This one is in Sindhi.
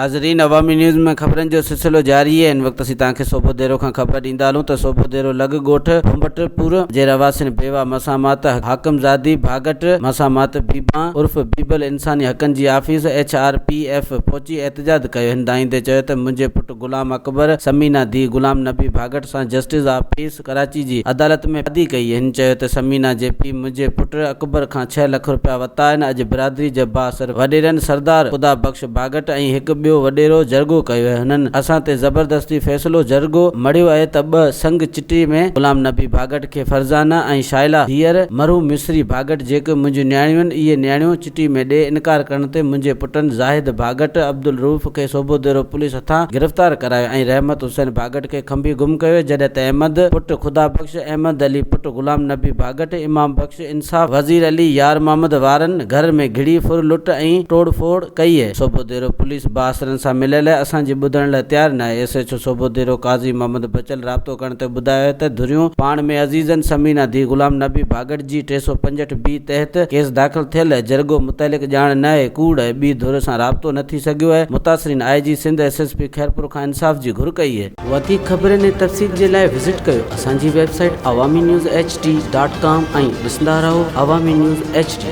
ناظرين عوامي نيوز ۾ خبرن جو سلسلو جاري آهي هن وقت اسين توهان کي سوڀوديرو کان خبر ڏيندا هلون ته سوڀوديرو لڳ ڳوٺ ڀنڀٽ پور جي رهواسين بيوا مسامات حاڪم زادي ڀاڳٽ مسامات بيبان عرف بيبل انساني حقن جي office H R P F پهچي احتجاج ڪيو هن دانهيندي چيو ته منهنجي پٽ غلام اڪبر ثمينه ڌيء غلام نبي ڀاڳٽ سان جسٽس آف پيس ڪراچي جي عدالت ۾ شادي ڪئي. هن چيو ته ثمينه جي پيء منهنجي پٽ اڪبر کان ڇهه لک رپيا ورتا آهن، اڄ برادري جي بااثر وڏيرن سردار خدا بخش ڀاڳٽ ۽ هڪ ٻيو وڏيرو جرڳو ڪيو آهي، هنن اسان تي زبردستي فيصلو جرڳو مڙهيو آهي ته ٻه سنگ چٽي ۾ غلام نبي ڀاڳٽ کي فرزانه ۽ شائلا ڌيئر مرحوم مصري ڀاڳٽ جيڪي منهنجون نياڻيون آهن اهي نياڻيون چٽي ۾ ڏي انڪار ڪرڻ تي منهنجي پٽن زاهد ڀاڳٽ، عبدالرئوف کي سوڀوديرو پوليس هٿان گرفتار ڪرايو ۽ رحمت حسين ڀاڳٽ کي کنڀي گم ڪيو جڏهن ته احمد پٽ خدا بخش، احمد علي پٽ غلام نبي ڀاڳٽ، امام بخش، انصاف، وزير علي، يار محمد وارن گهر ۾ گهڙي ڦر لٽ ۽ ٽوڙ ڦوڙ ڪئي. سوڀوديرو پوليس بااثرن سان مليل اسان جي ٻڌڻ لاء تيار ناهي، S H O Sobhodero Qazi Muhammad Bachal رابطو ڪرڻ تي ٻڌايو ته ڌريون پاڻ ۾ عزيزن ثمينه ڌيء غلام نبي ڀاڳٽ جي 365 بي تحت ڪيس داخل ٿيل جرڳو متعلق ڄاڻ نه آهي، ڪوڙ ۽ ٻي ڌر سان رابطو نه ٿي سگهيو آهي، متاثرين I G Sindh S S P Khairpur کان انصاف جي گهر ڪئي آهي. وڌيڪ خبرن ۽ تفصيل جي لاء وزٽ ڪيو اسان جي website Awami news H D dot com ۽ ڏسندا رهو عوامي نيوز ايڇ ڊي.